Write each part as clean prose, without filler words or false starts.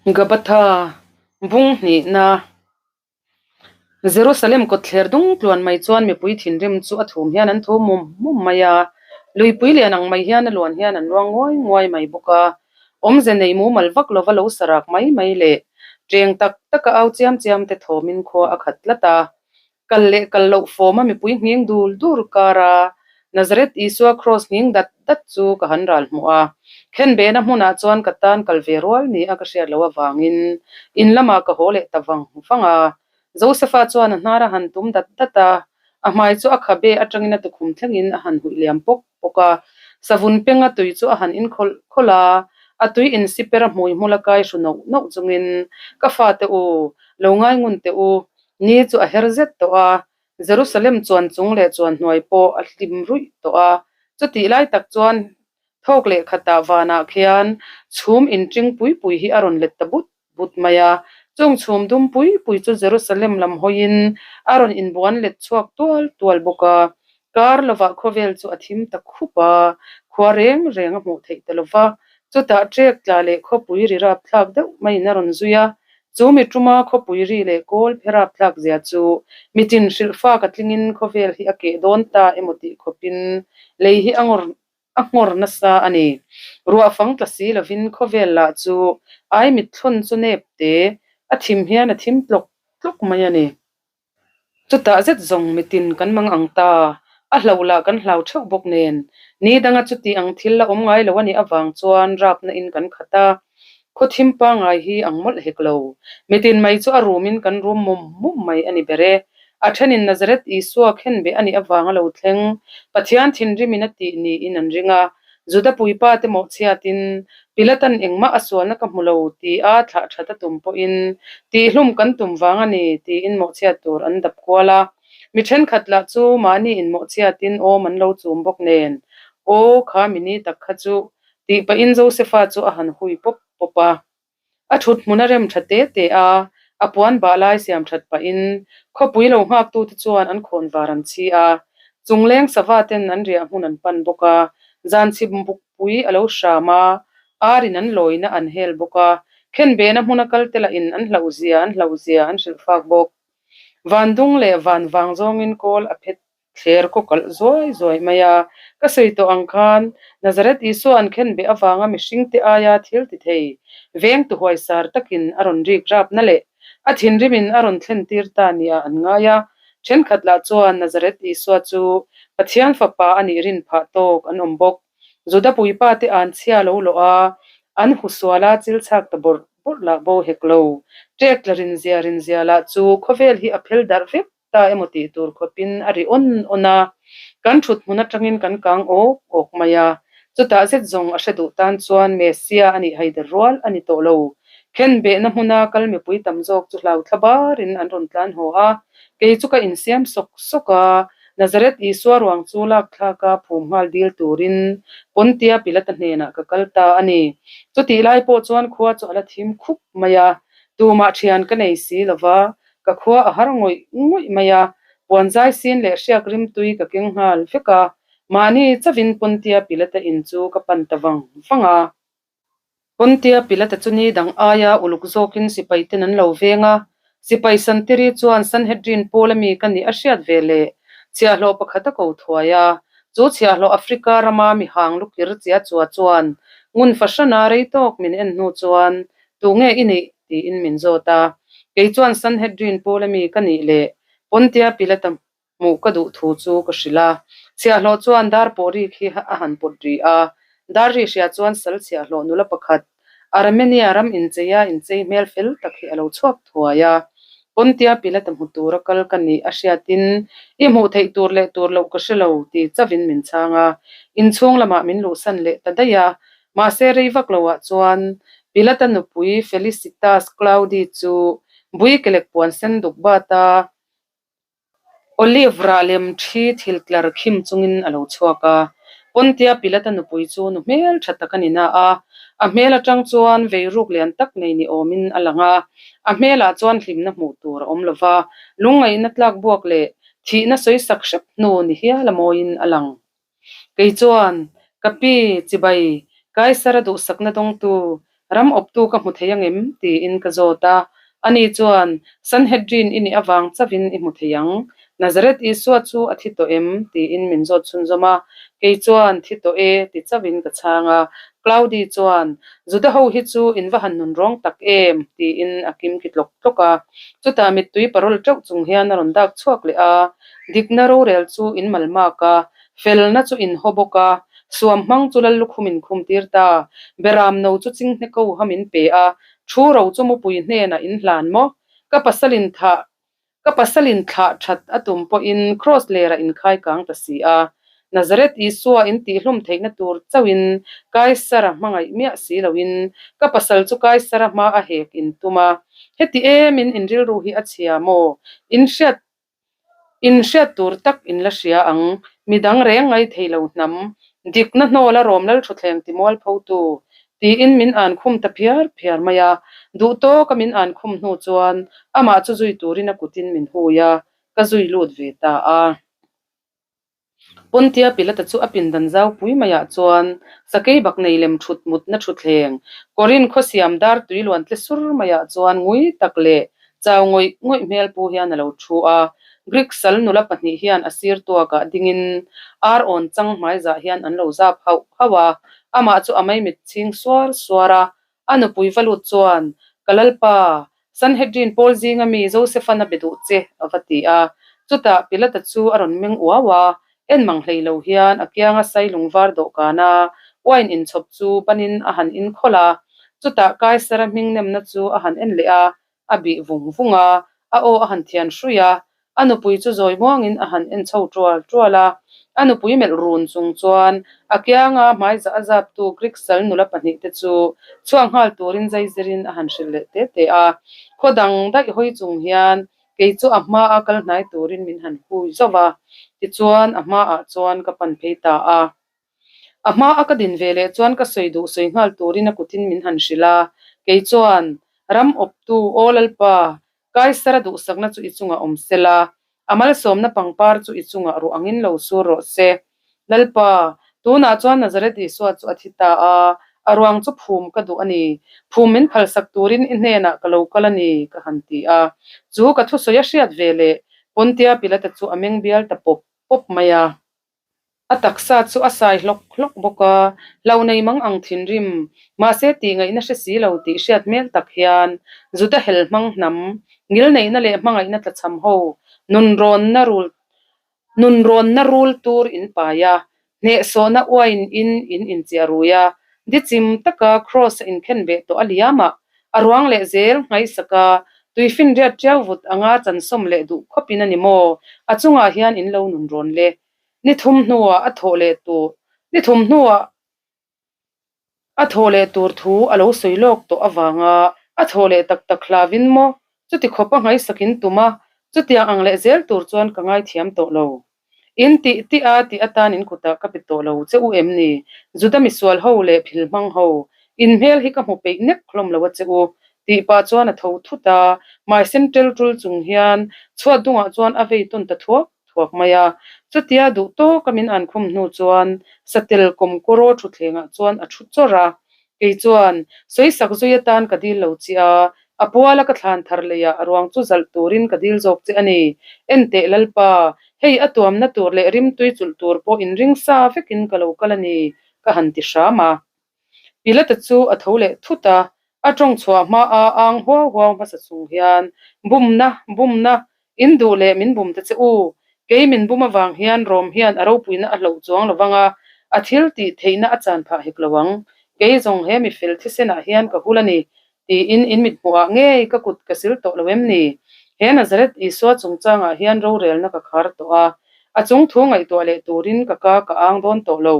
Gabatha bung hnihna Jerusalem kawtthler dung tluan mai chuan mipui thinrim chu a thum hian an thu mum mum mai a, luipui lian ang mai hian a luan hian an luang nguai nguai mai bawk a. Awmze nei mumal vak lova lo sarak mai mai leh cheng tak taka au chiam chiam te thawmin khua a khat tlat a. Kal leh kal loh fawma mipui nghing dul dur kar a, Nazareth Isua kraws nghing dat dat chu ka han ral hmuh a. Khenbehna hmunah chuan ka tan kal ve rual ni a ka hriat loh avangin in lamah ka haw leh ta vang vang a. Josepha chuan a hnar a han tum dat dat a, a hmai chu a khabe atangin a tukhum thlengin a han huih liam pawk pawk a. Savun penga tui chu a han inkhawlh khawlh a, a tui insiper a hmui hmul a kai hru nauh nauh chungin, Ka fate u, lo ngai ngun teh u, Ni chu a her zet tawh a, Jerusalem chuan chung leh chuan hnuai pawh a hlim ruih tawh a. Chutih lai tak chuan thawk leh khatah vanah khian chhum inṭing pui pui hi a rawn let ta but but mai a. Chung chhum dum pui pui chu Jerusalem lam hawiin a rawn inbuan let chhuak tual tual bawk a. Kar lovah khawvel chu a thim ta khup a, khua reng reng a hmuh theih ta lo va. Chutah ṭek tla leh khawpui ri rapthlak deuh maiin a rawn zui a. Chu mi ṭuma khawpui ri leh kawl phe rapthlak zia chu mitin hrilh fak a tlingin khawvel hi a keh dawn ta emaw tih khawpin lei hi a ngawr a nghawr nasa a ni. Ruah fang tla si lovin khawvel lah chu ai mitthlawn chu nep te a thim hian a thim tlawk tlawk mai a ni. Chutah zet zawng mitin kan mang ang ta, a hloh lah kan hlau theuh bawk nen. Ni danga chuti ang thil la awm ngai lo a nih avang chuan rapna in kan khat a, khaw thim pangngai hi ang mawlh hek lo. Mitin mai chu a rumin kan rum mum mum mai a ni ber e. A thenin Nazareth Isua khenbeh a nih avanga lo thleng, Pathian thinrimin a tih niin an ring a, Juda puipa te mawhchhiatin Pilatan engmah a sualna ka hmu lo tia thlah that a tum pawhin tihhlum kan tum vang a ni tiin mawhchhiat tur an dap kual a. Mi thenkhat lah chu mahni inmawhchhiatin awm an lo chum bawk nen, Aw kha mini tak kha chu tih pahin Josepha chu a han hui pawp pawp a. A thut hmun a rem tha te te a, a puan bah lai siam that pahin khawpui lo nghaktute chuan an khawn var an chhi a, chungleng sava ten an riah hmun an pan bawk a, zan chhip bukpui a lo hram a, ar in an lawina an hel bawk a, khenbehna hmuna kal te lahin an hlauhzia an hlauhzia an hrilh fak bawk. Vandung leh van vang zawngin kawl a phet Thler kaw kalh zuai zuai mai a. Ka sawi tawh ang khan, Nazareth Isua an khenbeh avanga mihringte aia thil ti thei, vengtu huaisar takin a rawn rik rapna leh a thinrimin a rawn thlen tir ta nia an ngai a. Thenkhat lah chuan Nazareth Isua chu Pathian Fapa a nih rin phah tawk an awm bawk. Juda puipa te an chhia lo lawh a, an husual a chil chhak ta bawrh bawrh lah bo hek lo. Ṭek tla rinzia rinzia lah chu khawvel hi a phel darh vek ta emaw tih tur khawpin a ri awn awn a, kan thut hmun atangin kan kang awk awk mai a, chutah zet zawng a hre duh tan chuan Messia a nih haider rual a ni tawh lo. Khenbehna hmuna kal mipui tam zawk chu hlau thla barin an rawn tlan haw a, kei chu ka insiam sawk sawk a, Nazareth Isua ruang chu lak thlaka phum nghal dil turin Pontia Pilata hnenah ka kal ta a ni. Chutih lai pawh chuan khua chu a la thim khup mai a, tumah thian ka nei si lova, Ka khua a har ngawih ngawih mai a, puanzai sin leh hriak rimtui ka keng nghal vek a, mahni chavin Pontia Pilata in chu ka pan ta vang vang a. Pontia Pilata chu ni dang aia uluk zawkin sipai ten an lo veng a, sipai Santiri chuan Sanhedrin pawl ami ka nih a hriat ve leh chhiahhlawh pakhat a ko thuai a, chu chhiahhlawh Africa rama mihang lukir chia chua chuan ngun fahrana rei tawk min en hnu chuan Tunge i nih? tiin min zawt a. Kei chuan Sanhedrin pawl ami ka nih leh Pontia Pilata hmuh ka duh thu chu ka hrilh a. Chhiahhlawh chuan dar pawh rik hi a han pawt ri a. Dar ri hria chuan sal chhiahhlawh nula pakhat, Armenia ram incheia inchei hmel fel tak hi a lo chhuak thuai a. Pontia Pilata hmu tura kal ka nih a hriatin i hmuh theih tur leh tur loh ka hre lo ti chavin min chhang a. Inchhung lamah min luhsan leh ta daih a. Mahse rei vak loah chuan Pilata nupui Felicitas Claudi chu Buikelek puan sen duk bata Olive rah lem thi thil tlar khim chungin a lo chhuak a. Pontia Pilata nupui chu nu hmel tha tak a ni na a, a hmel atang chuan veiruk lian tak nei ni awmin a lang a. A hmelah chuan hlimna hmuh tur a awm lo va, lungngaihna tlak buak leh thihna sawisak hrep hnu ni hial a mawiin a lang. Kei chuan, Ka pi, chibai, Kaisara duhsakna dawngtu, Ram awptu ka hmu thei angem? tiin ka zawt a. Ani chuan, Sanhedrin i nih avang chauhin i hmu thei ang. Nazareth Isua chu a thi tawh em? tiin min zawt chhunzawm a. Kei chuan, Thi tawh e, ti chauhin ka chhang a. Claudi chuan, Juda ho hi chu in va han nun rawng tak em? tiin a kim ki tlawk tlawk a. Chutah mittui parawl teuh chung hian a rawn dak chhuak leh a. Dikna rorel chu in malmak a, felna chu in haw bawk a, suam hmang chu lal lukhum in khum tir ta. Beram no chu chinghne ko ha min pe a, thu ro chu mupui hnenah in hlan maw? Ka pasal in thah Ka pasal in thlah that a tum pawhin Kraws lerah in khai kang ta si a. Nazareth Isua in tihhlum theihna tur chauhin Kaisara hmangaih miah si loin ka pasal chu Kaisara hma a hek in tum a. Heti emin in rilru hi a chhia maw? In hriat in hriat tur tak in la hria ang. Midang reng ngai thei lo hnam. Dikna hnawla rawm lalthutthleng ti mualphotu Tiin min an khum ta phiar phiar mai a, duh tawka min an khum hnu chuan amah chu zui turin a kutin min hui a, ka zui lut ve ta a. Pontia Pilata chu a pindan zau pui maiah chuan sakei bak nei lem thut mutna thutthleng, Korin khaw siam dar tui luan tle sur maiah chuan ngui tak leh chau ngawih ngawih hmel pu hian a lo thu a. Greek sal nula pahnih hian a sir tuakah dingin ar awn chang hmaizah hian an lo zap hauh hauh a, Amah chu a maimit chhing suar suar a, a nupui va lut chuan, Ka Lalpa, Sanhedrin pawl zinga mi Josephan a be duh che, a va ti a. Chutah Pilata chu a rawn meng uau a, en mang hlei lo hian a kianga sailung var dawhkana wine inchhawp chu banin a han inkhawlh a. Chutah Kaisara hming nemna chu a han en leh a, a bih vung vung a, a aw a han thian hruih a, a nupui chu zawi muangin a han en chho tual tual a. A nupui melh run chung chuan a kianga hmaizah a zaptu Greek sal nula pahnihte chu chhuak nghal turin zaizirin a han hrilh leh te te a. Khaw dang daih hawi chung hian kei chu a hmaa kal hnai turin min han hui zauh a, tichuan a hmaah chuan ka pan phei ta a. A hma a ka din ve leh chuan ka sawi duh sawi nghal turin a kutin min han hrilh a, kei chuan, Ram awptu, Aw Lalpa, Kaisara duhsakna chu i chungah awm se la, a malsawmna pangpar chu i chungah ruah angin lo sur rawh se. Lalpa, tunah chuan Nazareth Isua chu a thi ta a, a ruang chu phum ka duh a ni. Phum min phalsak turin i hnenah ka lo kal a ni, ka han ti a. Chu ka thusawi a hriat ve leh Pontia Pilata chu a meng bial ta pawp pawp mai a. A taksa chu a sai hlawk hlawk bawk a, hlo nei mang ang thinrim, mahse tih ngaihna hre si lo tih hriat hmel tak hian Juda hel hmang hnam, ngilneihna leh hmangaihna tlachham ho, nunrawnna rul nunrawnna rul tur in pai a, hnehsawhna uain in in inchiah rui a, dichim taka Kraws a inkhen beh tawh a liamah a ruang leh zel nghaihsak a, tuifinriat tiau vut anga chansawm leh duh khawpin a ni maw, a chungah hian in lo nunrawn le. Ni thum hnuah a thawh leh tur Ni thum hnuah a thawh leh tur thu a lo sawi lawk tawh avanga a thawh leh tak tak hlavin maw chuti khawp a nghaihsak in tum a, chutiang ang leh zel tur chuan ka ngaithiam tawh lo. In tih tih a tih atan in kutah ka pe tawh lo che u em ni? Juda misual ho leh phil hmang ho, in hmel hi ka hmu peih nek hlawm lo a che u, tih pah chuan a tho thut a, hmai sen tel tul chung hian chhuat dungah chuan a vei tawn ta thuak thuak mai a. Chutia duh tawka min an khum hnu chuan satel kawmkawraw thutthlengah chuan a thu chawrh a, kei chuan sawisak zui atan ka dil lo che a, a puala ka thlan thar leiah a ruang chu zalh turin ka dil zawk che a ni. Enteh Lalpa, hei a tuamna tur leh rimtui chulh tur pawh inring sa vekin ka lo kal a ni, ka han ti hram a. Pilata chu a tho leh thut a, a tawng chhuah hma a ang huau huau hmasa chung hian, Bumna, bumna, in duh leh min bum ta che u. Kei min bum avang hian Rom hian a ropuina a hloh chuang lo vang a, a thil tih theihna a chan phah hek lo ang. Kei zawng he mifel thisenah hian ka hul a ni, tiin in mithmuhah ngei ka kut ka sil tawh lo em ni? He Nazareth Isua chungchangah hian rorelna ka khar tawh a, a chungthu ngaihtuah leh turin ka ka ka ang dawn tawh lo.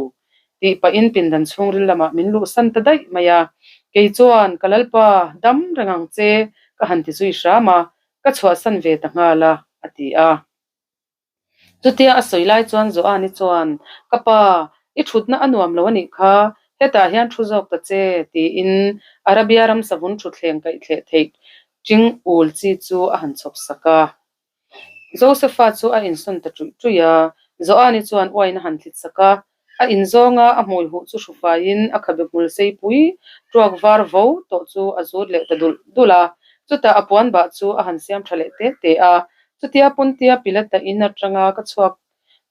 Tih pahin pindan chhungril lamah min luhsan ta daih mai a, kei chuan ka Lalpa dam reng ang che ka han ti zui hram a, ka chhuahsan ve ta nghal a, a ti a. Chutia a sawi lai chuan Joani chuan, Ka pa, i thutna a nuam lo a nih kha, hetah hian thu zawk ta che, tiin Arabia ram savun thutthleng kaihthleh theih ting ul chi chu a han chhawp sak a. Josefa chu a insawn ta ṭuih ṭuih a, Joani chuan uain a han thlit sak a. A inzawng a, a hmui huh chu hrufaiin a khabe hmul seipui tuak var vo tawh chu a zut leh ta dulh dulh a. Chutah a puan bah chu a han siam tha leh te te a. Chutia Pontia Pilata in atanga ka chhuak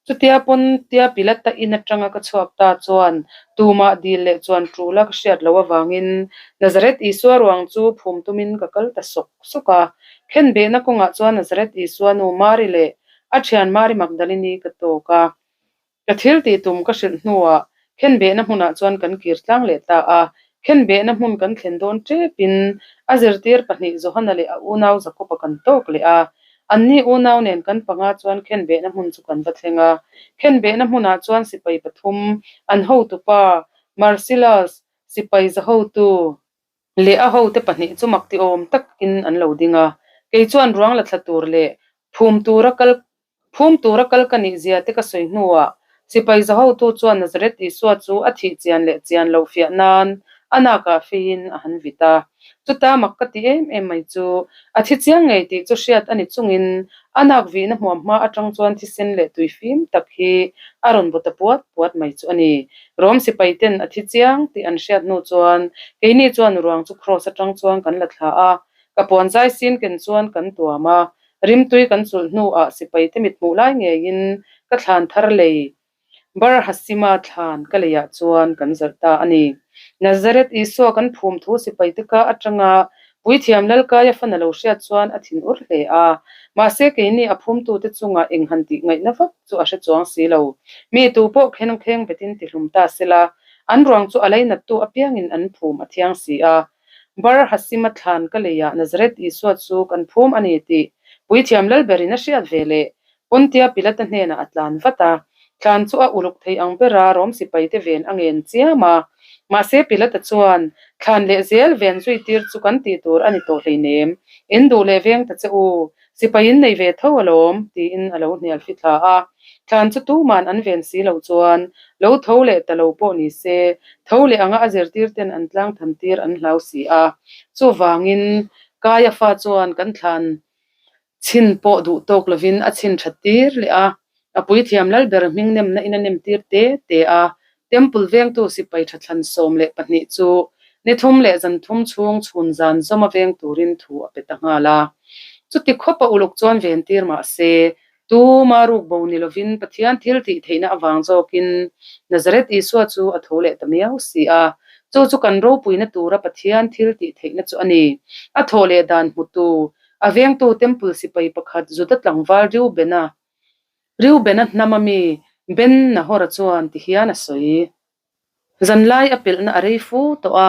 Chutia Pontia Pilata in atanga ka chhuak ta chuan tumah dil leh chuan tul a ka hriat loh avangin Nazareth Isua ruang chu phum tumin ka kal ta sawk sawk a. Khenbehna kawngah chuan Nazareth Isua nu Mari leh a thian Mari Magdalini ka tawk a. Ka thil tih tum ka hrilh hnuah khenbehna hmunah chuan kan kir tlang leh ta a. Khenbehna hmun kan thlen dawn tepin a zirtir pahnih Johana leh a unau Jakob-a kan tawk leh a. Anni unau nen kan panga chuan khenbehna hmun chu kan va thleng a. Khenbehna hmunah chuan sipai pathum, an hotupa Marcellus, sipai zahotu, leh a hote pahnih chu mak ti awm takin an lo ding a. Kei chuan ruang la thla tur leh phum tura kal Phum tura kal ka nih zia te ka sawi hnuah sipai zahotu chuan Nazareth Isua chu a thih chian leh chian loh fiah nan a nakah feiin a han vit a. Chuta mak ka ti em em mai chu a thi chiang ngei tih chu hriat a ni chungin a nak vihna hmuam hma atang chuan thisen leh tui fim tak hi a rawn baw ta puat puat mai chu a ni. Rom sipai ten a thi chiang tih an hriat hnu chuan keini chuan ruang chu kraws atang chuan kan la thla a, ka puan zai sin ken chuan kan tuam a. Rimtui kan chulh hnuah sipaite mithmuh lai ngeiin ka thlan thar lei Bar Hasima thlan ka leiah chuan kan zalh ta a ni. Nazareth Isua kan phum thu sipaite ka atanga Puithiam Lalkaia fan a lo hriat chuan a thin ur hle a. Mahse keini a phumtute chungah eng han tih ngaihna vak chu a hre chuang si lo. Mi tu pawh khen kheng betin tihlum ta sela, an ruang chu a leinattu apiangin an phum a thiang si a. Bar Hasima thlan ka leiah Nazareth Isua chu kan phum a ni tih Puithiam Lalberin a hriat ve leh Pontia Pilata hnenah a tlan vat a. Thlan chu a uluk thei ang bera Rom sipaite ven a ngen chiam a. Mahse Pilata chuan, Thlan leh zel ven zui tir chu kan tih tur a ni tawh hleinem. In duh leh veng ta che u. Sipai in nei ve tho alawm, tiin a lo hnial fi thla a. Thlan chu tuman an ven si lo chuan lo tho leh ta lo pawh ni se, tho leh anga a zirtir ten an tlang tham tir an hlau si a. Chuvangin, Kaiafa chuan kan thlan chhin pawh duh tawk lovin a chhin that tir leh a. A puithiam Lalber hming nemna in a nem tir te te a. Temple vengtu sipai tha thlan 12 chu ni thum leh zan thum chhung chhun zan zawm a veng turin thu a pe ta nghal a. Chuti khawp a uluk chuan ven tir mah se, tuma ruk bo ni lovin Pathian thil tih theihna avang zawkin Nazareth Isua chu a tho leh ta miau si a. Chu chu kan ropuina tura Pathian thil tih theihna chu a ni. A thawh leh dan hmutu, a vengtu Temple sipai pakhat Juda tlangval Reubena Reubena hnam a mi Ben Nahora chuan ti hian a sawi. Zanlai a pelhna a rei fu tawh a,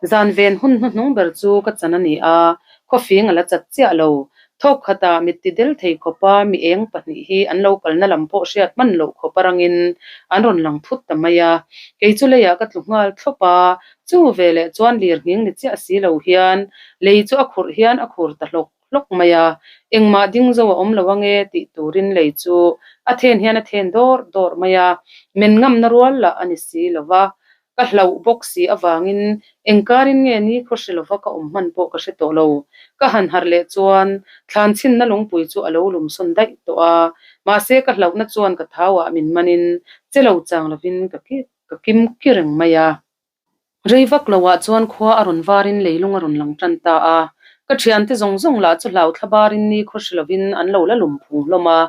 zan ven hun hnuhnung ber chu ka chan a ni a, khawfing a la chat chiah lo. Thawk khatah mit ti del thei khawpa mi eng pahnih hi an lo kalna lam pawh hriat hman loh khawp a rangin an rawn lang phut ta mai a. Kei chu leiah ka tlu nghal thlawp a, chu veleh chuan lir nghing ni chiah si lo hian lei chu a khurh hian a khur ta hlawk hlawk mai a, engmah ding zo a awm lo ange tih turin lei chu a then hian a then dawr dawr mai a, men ngamna rual lah a ni si lo va, ka hlauh bawk si avangin engkarin nge ni khaw hre lova ka awm hman pawh ka hre tawh lo. Ka han harh leh chuan thlan chhinna lungpui chu a lo lum sawn daih tawh a, mahse ka hlauhna chuan ka thauah min manin che lo chang lovin ka ka kim ki reng mai a. Rei vak loah chuan khua a rawn varin leilung a rawn lang tan ta a. Ka thiante zawng zawng lah chu hlau thla barin ni khaw hre lovin an lo la lum phung hlawm a.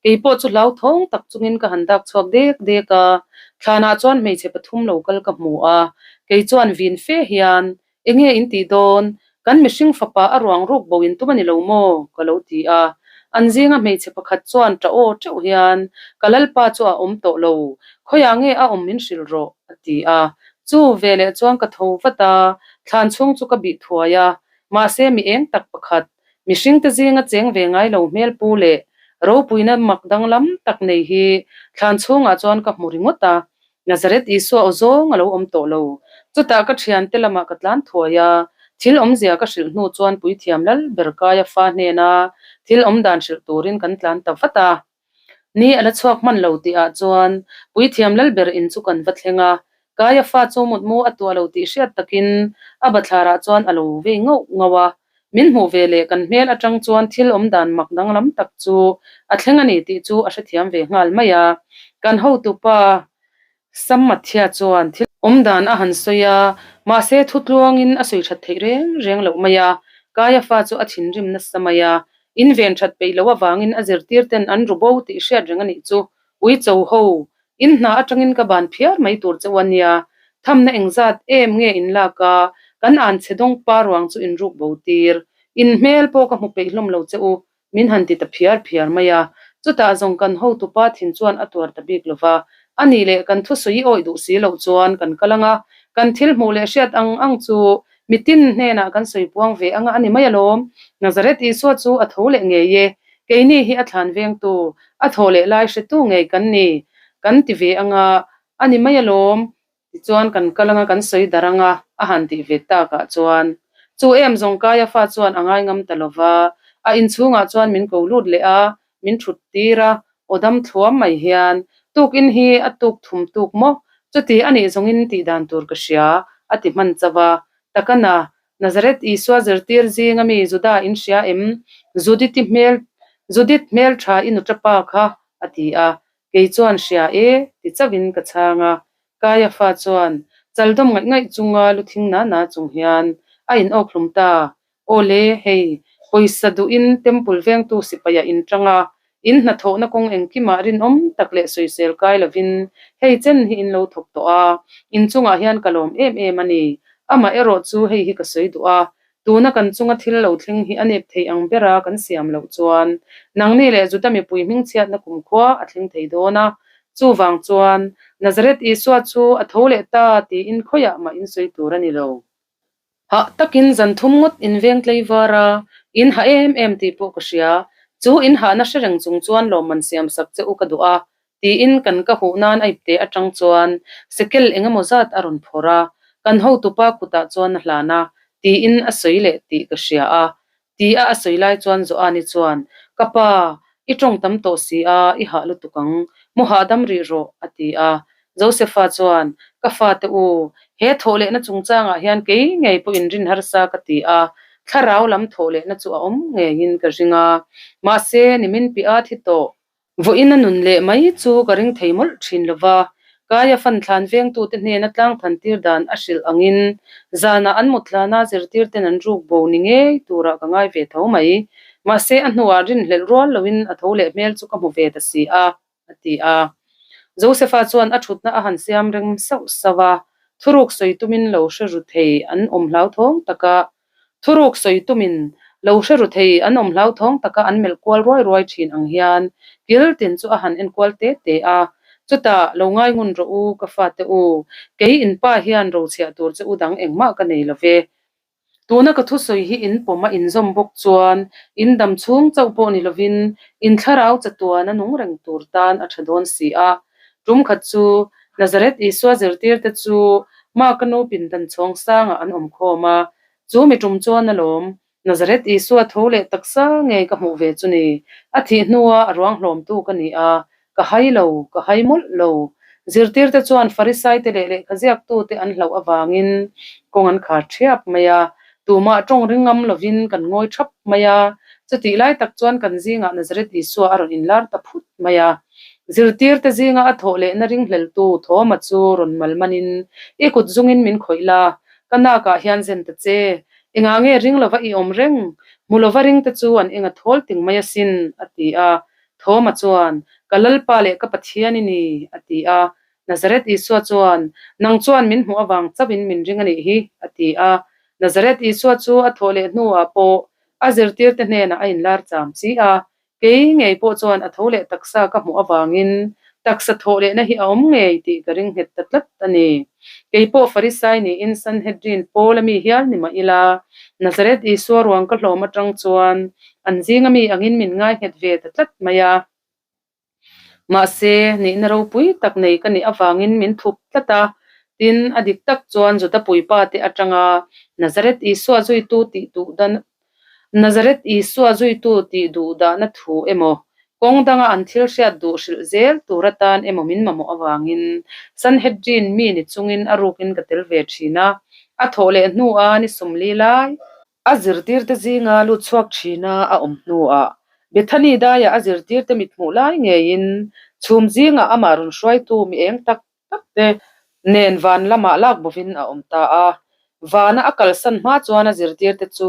Kei pawh chu hlau thawng tak chungin ka han dak chhuak dek dek a. Thlanah chuan hmeichhe pathum lo kal ka hmu a. Kei chuan vin fe hian, Enge in tih dawn? Kan mihring fapa a ruang ruk bo in tum a ni lo maw? ka lo ti a. An zinga hmeichhe pakhat chuan ṭah aw ṭeuh hian, Ka lalpa chu a awm tawh lo. Khawiah nge a awm min hrilh rawh? a ti a. Chu veleh chuan ka tho vat a, thlan chhung chu ka bih thuai a. Mahse mi eng tak pakhat, mihringte zinga cheng ve ngai lo hmel pu leh ropuina mak danglam tak nei hi thlan chhungah chuan ka hmu ringawt a. Nazareth Isua aw zawng a lo awm tawh lo. Chutah ka thiante lamah ka tlan thuai a, thil awmzia ka hrilh hnu chuan puithiam lal ber kaia fa hnena thil awmdan hrilh turin kan tlan ta vat a. Ni a la chhuak hman lo tihah chuan puithiam lal ber in chu kan va thleng a, kaia fa chu mutmu a tuah lo tih hriat takin a bathlarah chuan a lo vei ngauh ngauh a. Min hmuh ve leh kan hmel atang chuan thil awmdan mak danglam tak chu a thleng a ni tih chu a hrethiam ve nghal mai a. Kan hotupa. Sammathia chuan thil awmdan a han sawi a, mahse thu tluangin a sawi that theih reng reng loh mai a. Kaiafa chu a thinrim nasa mai a, in ven that peih loh avangin a zirtir ten an ru bo tih hriat reng a nih chu. Ui cho ho, in hna atangin ka ban phiar mai tur che u a nia, thamna engzat em nge in lak a, kan an chhe dawng pa ruang chu in ruk bo tir. In hmel pawh ka hmu peih hlawm lo che u, Min han ti ta phiar phiar mai a, chutah zawng kan hotupa thin chuan a tuar ta bik lo va, a nih leh kan thusawi i awih duh si loh chuan kan kal ang a, kan thil hmuh leh hriat ang ang chu mitin hnenah kan sawi puang ve anga a ni mai alawm. Nazareth Isua chu a tho leh ngei e, keini hi a thlan vengtu, a thaw leh lai hretu ngei kan ni, kan ti ve anga a ni mai alawm. Tichuan kan kal anga kan sawi dar anga a han tih ve takah chuan chu em zawng Kaia fa chuan a ngai ngam ta lova, a inchhungah chuan min ko lut leh a, min thut tir a, aw dam thluam mai hian tukin hi a tuk thum tuk maw? Chuti a nih zawngin tih dan tur ka hria, a ti hman chauh a. Takana, Nazareth Isua zirtir zinga mi Juda in hria em? Judith-i hmel Judith hmeltha i nuṭapa kha, a ti a. Kei chuan hria e, ti chauhin ka chhang a. Kaiafa chuan chaldawm ngaih ngaih chunga lu thing na na chung hian a in awk hlum ta. Aw le, hei, pawisa duhin Temple vengtu sipaia in tang a, in hnathawhna kawng engkimah rinawm tak leh sawisel kai lovin hei chen hi in lo thawk tawh a, in chungah hian ka lawm em em a ni. Amah erawh chu hei hi ka sawi duh a, Tuna kan chunga thil lo thleng hi a nep thei ang bera kan siam loh chuan nangni leh Juda mipui hmingchhiatna kumkhua a thleng thei dawn a. Chuvang chuan, Nazareth Isua chu a tho leh ta tiin khawiah mah in sawi tur a ni lo. Hah takin zan thum ngawt in veng tlei var a, in ha em em tih pawh ka hria. Chu in hahna hre reng chung chuan lawmman siam sak che u ka duh a, tiin kan ka huh nan a ipte atang chuan sekel eng emaw zat a rawn phawrh a, kan hotupa kutah chuan a hlan a, tiin a sawi leh tih ka hria a. Ti a a sawi lai chuan Joani chuan, Ka pa, i tawng tam tawh si a, i hah lutuk ang, mu hahdam rih rawh, a ti a. Josefa chuan, Ka fate u, he thawh lehna chungchangah hian kei ngei pawhin rin harsa ka ti a, thlarau lam thawh lehna chu a awm ngeiin ka ring a, mahse nimin piah a thi tawh, Vawiin a nun leh mai chu ka ring thei mawlh thin lo va, Kaia fanthlan vengtute hnena tlangthan tir dan a hrilh angin zanah an muthlana zirtirten an ruk bo ni ngei turah ka ngai ve tho mai. Mahse a hnuah rinhlelh rual loin a tho leh hmel chu ka hmu ve ta si a, a ti a. Josefa chuan a thutna a han siam reng sauh sauh a, thuruk sawi tumin lo hre ru thei an awm hlauthawng taka Thuruk sawi tumin lo hre ru thei an awm hlauthawng taka an melh kual ruai ruai thin ang hian kil tin chu a han en kual te te a. Chutah, lo ngai ngun rawh u, ka fate u, kei in pa hian rochhiah tur che u dang engmah ka nei lo ve. Tuna ka thusawi hi in pawm a inzawm bawk chuan in dam chhung chauh pawh ni lovin in thlarau chatuan a nung reng tur tan a tha dawn si a. Tum khat chu Nazareth Isua zirtirte chu Mark-a nu pindan chhawng sangah an awm khawm a, chu mi tum chuan alawm Nazareth Isua tho leh taksa ngei ka hmuh ve chu ni. A thih hnua a ruang hlawmtu ka ni a, ka hai lo, ka hai mawlh lo. Zirtirte chuan Farisaite leh lehkha ziaktute an hlauh avangin kawng an khar thiap mai a, tumah tawng ring ngam lovin kan ngawi thap mai a. Chutih lai tak chuan kan zingah Nazareth Isua a rawn inlar ta phut mai a. Zirtirte zinga a thawh lehna ringhleltu Thawma chu rawn mal manin, I kut zungin min khawih la, ka nakah hian zen ta che. Engah nge ring lova i awm reng? Hmu lova ringte chu an enga thawl ting mai asin, a ti a. Thawma chuan, Ka Lalpa leh ka Pathian i ni, a ti a. Nazareth Isua chuan, Nang chuan min hmuh avang chauhin min ring a nih hi, a ti a. Nazareth Isua chu a thawh leh hnuah pawh a zirtirte hnenah a inlar cham chi a. Kei ngei pawh chuan a tho leh taksa ka hmuh avangin taksa thawh lehna hi a awm ngei tih ka ring nghet ta tlat a ni. Kei pawh Farisai niin Sanhedrin Paul-a mi hial ni mah ila, Nazareth Isua ruang ka hlawm atang chuan an zinga mi angin min ngai nghet ve ta tlat mai a. Mahse, nihna ropui tak nei ka nih avangin min thup tlat a, tin, a dik tak chuan Juda puipa te atanga Nazareth Isua zuitu tih duh dan Nazareth Isua zuitu tih duh dahna thu emaw, kawng danga an thil hriat duh hrilh zel tur atan emaw min mamawh avangin Sanhedrin mi ni chungin a rukin ka tel ve thin a, a thawh leh hnua ni sawmli lai. A zirtirte zinga lut chhuak thina a awm hnuah Bethany daiah a zirtirte mithmuh lai ngeiin chhum zingah amah rawn hruaitu mi eng tak. tak te nen van lamah lak bovin a awm ta a. Vana a kalsan hma chuan a zirtirte chu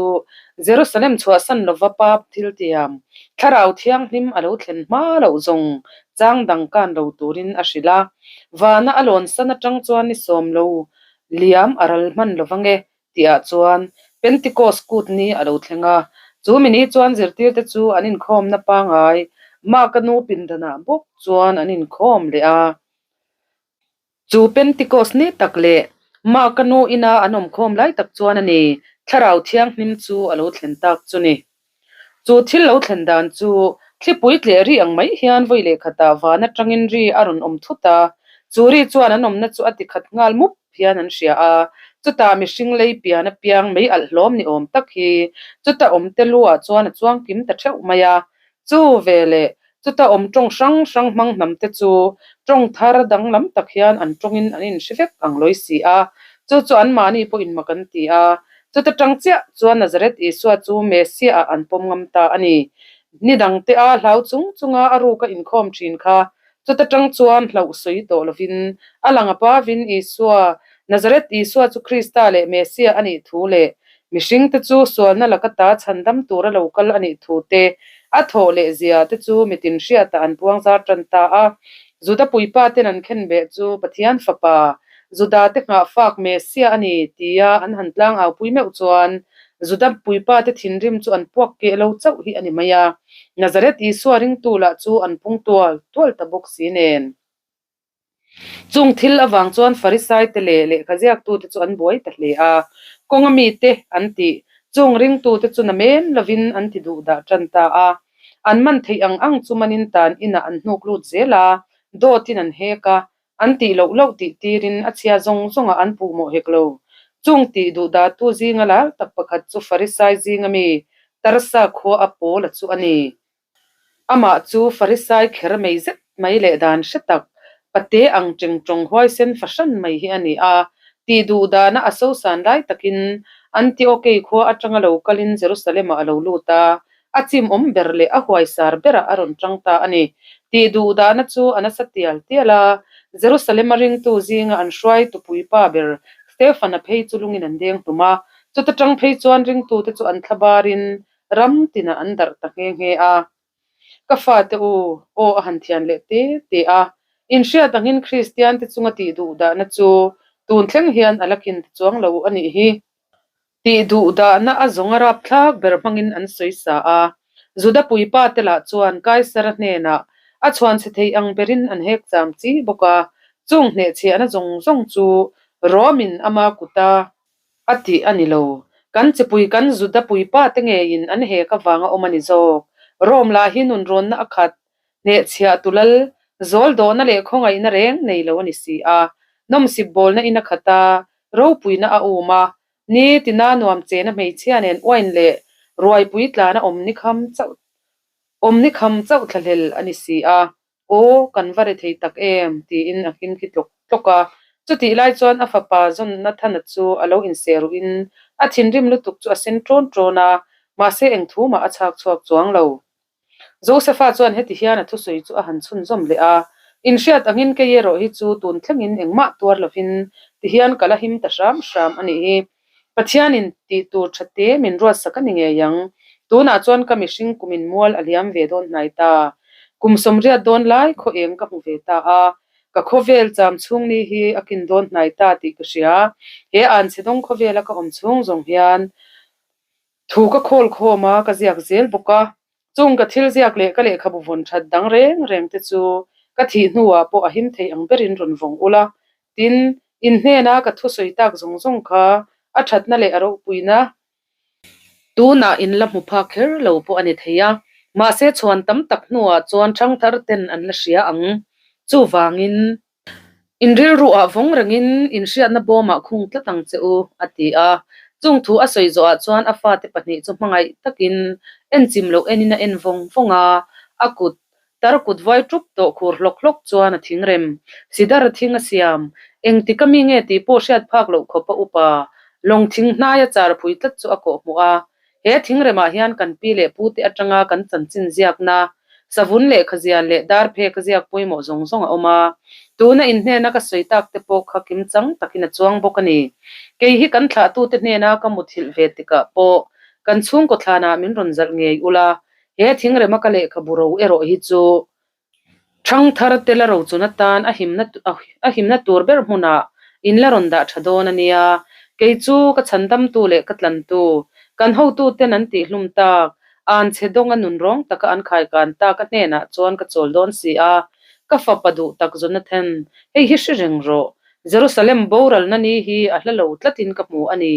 Jerusalem chhuahsan lova Pa thiltiam, Thlarau Thianghlim a lo thlen hma loh zawng chang dang kan lo turin a hrilh a. Vana a lawnsan atang chuan ni sawm lo liam a ral hman lovange tihah chuan Pentecost kut ni a lo thleng a. Chu mi ni chuan zirtirte chu an inkhawmna pangai Mark-a nu pindanah bawk chuan an inkhawm leh a. Chu Pentecost ni tak leh Mark-a nu ina an awmkhawm lai tak chuan a ni, Thlarau Thianghlim chu a lo thlen tak chu ni. Chu thil lo thlen dan chu thlipui tleh ri ang mai hian vawi leh khatah van atangin ri a rawn awm thut a, chu ri chuan an awmna chu a ti khat nghal mup hian an hria a, chutah mihring lei pian apiang mei alh hlawm ni awm tak hi chuta awm te lu ah chuan a chuang kim ta theuh mai a, chu veleh chuta awm tawng hrang hrang hmang hnam te chu tawng thar danglam tak hian an tawngin an inhre vek ang lawi si a, chu chu anmahni pawhin mak an ti a, chuta tang chiah chuan Nazareth Isua chu Messiah ah an pawm ngam ta a ni. Ni dang te a hlau chung chunga a ruka inkhawm thin kha chuta tang chuan hlauh sawi tawh lovin a lang a pavin Isua, Nazareth Isua chu Krista leh Messiah a nih thu leh Mihring te chu sualna laka ta chhandam tura lo kal a nih thu te, a thawh leh zia te chu mitin hriatah an puang zar tan ta a. Juda puipa ten an khenbeh chu Pathian Fapa, Juda te nghahfak Messiah a ni tia an han tlang aupui meuh chuan Juda puipa te thinrim chu an puak keh lo chauh hi a ni mai a. Nazareth Isua ringtu lah chu an pung tual tual ta bawk si nen. Chung thil avang chuan Farisaite leh lehkha ziaktute chu an buai ta hle a, kawnga mite an tih chung ringtute chu namen lovin an ti duh dah tan ta a. An man theih ang ang chu manin tan inah an hnuk lut zel a, dawtin an hek a, an tih loh loh tih tirin a chhia zawng zawngah an puh mawh hek lo. Chung tih duh dahtu zinga lar tak pakhat chu Farisai zinga mi Tarsa khua a Paula chu a ni. Amah chu Farisai kher mai zet mai leh dan hre tak, pate ang teng tawng huaisen fahran mai hi a ni a, tih duh dana a sosan lai takin Antiokei khua atanga lo kalin Jerusalem-ah a lo lut a, a chimawm ber leh a huaisar berah a rawn tang ta a ni. Tih duh dana chu a nasa tial tial a, Jerusalem-a ringtu zinga an hruaitu puipa ber Stefan-a phei chu lungin an deng hlum a, chuta tang phei chuan ringtute chu an thlabarin ram tinah an darh ta nghe nghe a. Ka fate u, aw a han thian leh te te a. Inhriat angin Kristiante chunga tih duh dahna chu tun thleng hian a la kin ta chuang lo a nih hi. Tih duh dahna a zawng a rapthlak ber hmangin an sawi sa a. Juda puipa te lah chuan Kaisara hnenah a chhuan chhe thei ang berin an hek cham chi bawk a. Chung hnehchhiahna zawng zawng chu Rom-in ama kuta A tih a ni lo. Kan chipui kan Juda puipa te ngeiin an hek avanga awm a ni zawk. Rome lah hi nunrawnna a khat, hnehchhiah tulal, zawl dawhna leh khawngaihna reng nei lo a ni si a. Nawmsip bawlna in a khat a, ropuina a um a, ni tina nuam chena hmeichhia nen uain leh ruaipui tlana awm ni kham chauh awm ni kham chauh thlahlel a ni si a. Aw, kan va re thei tak em? tiin a hlim khi tlawk tlawk a. Chutih lai chuan a fapa Jonathana chu a lo inseh ruhin a thinrim lutuk chu a sen ṭawn ṭawn a, mahse eng thu mah a chhak chhuak chuang lo. Josepha chuan heti hian a thusawi chu a han chhunzawm leh a, Inhriat angin kei erawh hi chu tun thlengin engmah tuar lovin tihian ka la him ta hram hram a nih hi. Pathianin tih tur tha te min ruatsak a ni ngei ang. Tunah chuan ka mihring kumin mual a liam ve dawn hnai ta. Kum sawmriat dawn lai khaw eng ka hmu ve ta a, ka khawvel cham chhung ni hi a kin dawn hnai ta tih ka hria. He anchhe dawng khawvela ka awm chhung zawng hian Thu ka khawl khawm a, ka ziak zel bawk a. Chung ka thil ziak leh ka lehkhabu vawn that dang reng reng te chu ka thih hnuah pawh a him thei ang berin rawn vawng ula. Tin, in hnena ka thusawi tak zawng zawng kha a thatna leh a ropuina tunah in la hmu phak kher lo pawh a ni thei a. Mahse chhuan tam tak hnuah chuan thangthar ten an la hria ang. Chuvangin. In rilruah vawng rengin inhriatna bawmah khung tlat ang che u, a ti a. Chung thu a sawi zawhah chuan a fate pahnih chu hmangaih takin enchim loh enin a en vawng vawng a, a kut tar kut vai ṭup tawh khur hlawk hlawk chuan a thingrem. Sidar thing a siam, engtik a mi nge tih pawh hriat phak loh khawp a upa lawng thing hnaia char phui tlat chu a kawhhmuh a. He thingremah hian kan pi leh pute atanga kan chanchin ziakna, savun lehkha zian leh dar phek a ziak pawimawh zawng zawng a awm a. Tuna in hnena ka sawi tak te pawh kha kimchang takin a chuang bawk a ni. Kei hi kan thlahtute hnena ka muthilh ve tikah pawh kan chhungkaw thlanah min rawn zalh ngei ula, he thingrema ka lehkhabu ro erawh hi chu Thangthar te la rochun atan a himna a himna tur ber hmunah in la rawn dah tha dawn a nia. Kei chu ka chhandamtu leh ka tlantu, kan hotuten an tihhlum tak, an chhe dawnga nun rawng taka an khaikan tak a hnenah chuan ka chawl dawn si a, ka fapa duh tak Jonathan, hei hi hre reng rawh. Jerusalem boralna ni hi a hla lo tlatin ka hmu a ni.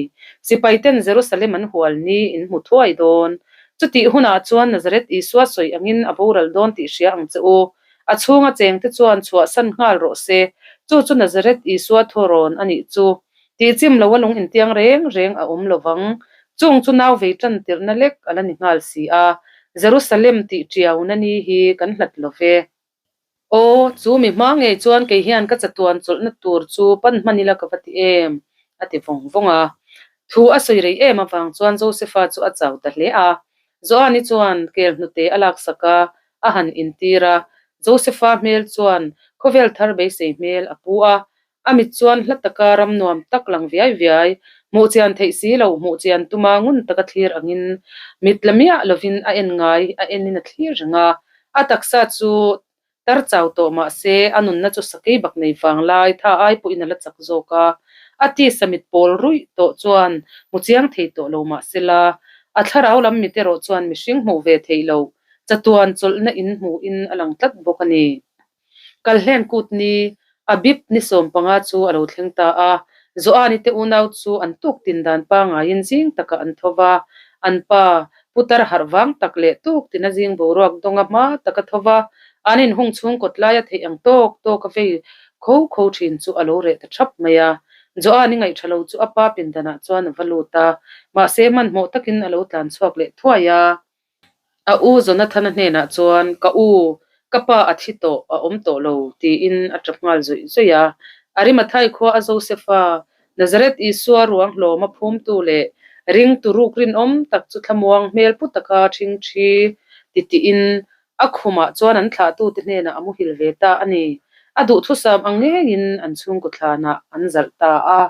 Sipaiten Jerusalem an hual ni in hmu thuai dawn. Chutih hunah chuan Nazareth Isua sawi angin a boral dawn tih hria ang che u. A chhunga chengte chuan chhuahsan nghal rawh se. Chu chu Nazareth Isua thawrawn a nih chu. Tihchim loa lung intiang reng reng a awm lovang. Chung chu nau vei tan tirhna lek a la ni nghal si a. Jerusalem tih tiauna ni hi kan hlat lo ve. Aw, chu mi hma ngei chuan kei hian ka chatuan chawlhna tur chu pan hman ila ka va ti em? a ti vawng vawng a. Thu a sawi rei em avang chuan Josefa chu a chau ta hle a. Joani chuan kel hnute a laksak a, a han intir a. Josefa hmel chuan khawvel thar beisei hmel a pu a. A mit chuan hla taka ram nuam tak lang viai viai, hmuh chian theih si lo, hmuh chian tuma ngun taka thlir angin mit la miah lovin a en ngai, a enin a thlir reng a. A taksa chu tar chau tawh mah se a nunna chu sakei bak nei vang lai tha ai pawhin a la chak zawk a. A tisa mit pawl ruih tawh chuan hmu chiang thei tawh lo mah sela, a thlarau lam mit erawh chuan mihring hmuh ve theih loh chatuan chawlhna in hmuhin a lang tlat bawk a ni. Kalhlen kut ni, Abib ni 15 chu a lo thleng ta a. Joani te unau chu an tuk tin dan pangaiin zing takah an tho va. An pa, putar harh vang tak leh tuk tina zing boruak dawnga hma taka tho va, an inhung chhung kawt laia theih ang tawk tawk a vei kho kho thin chu a lo reh ta thap mai a. Joani ngaihṭha lo chu a pa pindanah chuan a va lut a, mahse hmanhmawh takin a lo tlan chhuak leh thuai a. A u Jonathana hnenah chuan, Ka u, ka pa a thi tawh, a awm tawh lo, tiin a tap nghal zawih zawih a. Arimathai khua a Josefa, Nazareth Isua ruang hlawma phumtu leh ringtu ruk rinawm tak chu thlamuang hmel pu taka ṭhingṭhi titiin a khumah chuan an thlahtute hnenah a muhil ve ta a ni. A duhthusam ang ngeiin an chhungkaw thlanah an zalh ta a.